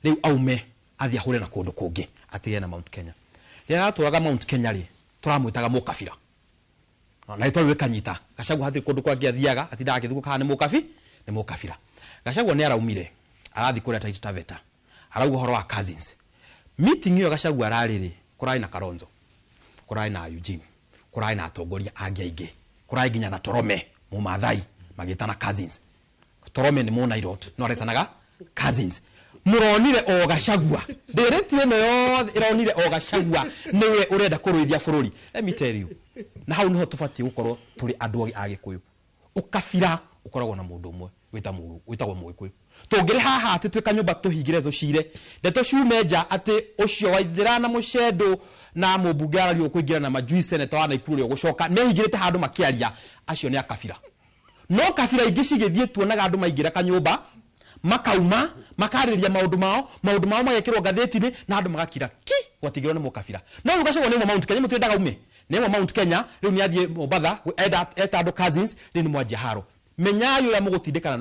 Rĩu aume athiĩ ahũre na kũndũ kũngĩ, atigane na Mount Kenya. Rĩrĩa aratũraga Mount Kenya rĩ, tũramwĩtaga mũkabira na rĩtwa rĩu rĩkanyita Gachagua. Hatirĩ kũndũ kwangĩ athiaga, atindaga agĩthugũka haha nĩ mũkabi, nĩ mũkabira. Gachagua nĩ araumire arathiĩ kũrĩa Taita Taveta, arauga ũhoro wa cousins. Meeting ĩyo Gachagua ararĩ rĩ, kũrarĩ na Kalonzo, kũrarĩ na Eugene, kũrarĩ na atongoria angĩ aingĩ, kũrarĩ nginya na Torome Mũmathai, magĩtana cousins. Torome nĩ Mũnairot no aretanaga cousins. Mũronire o Gachagua, ndĩrĩti ĩno yothe ĩronire o Gachagua nĩwe ũrenda kũrũithia bũrũri. Let me tell you, na hau niho tũbatiĩ gũkorwo tũrĩ andũ a Gĩkũyũ. Ũkabira ũkoragwo na mũndũ ũmwe wĩtagwo Mũgĩkũyũ. Tũngĩrĩ haha atĩ twĩ kanyũmba tũhingĩre tũcire ndeto ciume nja atĩ ũcio Waithĩra na Mũcendũ na mũmbunge arario kũingĩra na majui seneta wa Naikuru ũrĩa ũgũcoka mehingĩrĩte handũ makĩaria, acio nĩ akabira. No kabira ingĩ cigĩthiĩ, tuonaga andũ maingĩra kanyũmba, makauma makarĩria maũndũ mao, maũndũ mao magekĩrwo ngathĩti-inĩ na andũ magakira ki, gwatigĩrwo nĩ mũkabira. No rĩu Gachagua nĩ Mount Kenya, mũtirĩ ndagaume nĩ Mount Kenya. Rĩu nĩ athiĩ Mombatha, enda eta andũ cousins. Rĩu nĩ mwanjia haro, menyai ũrĩa mũgũtindĩkana na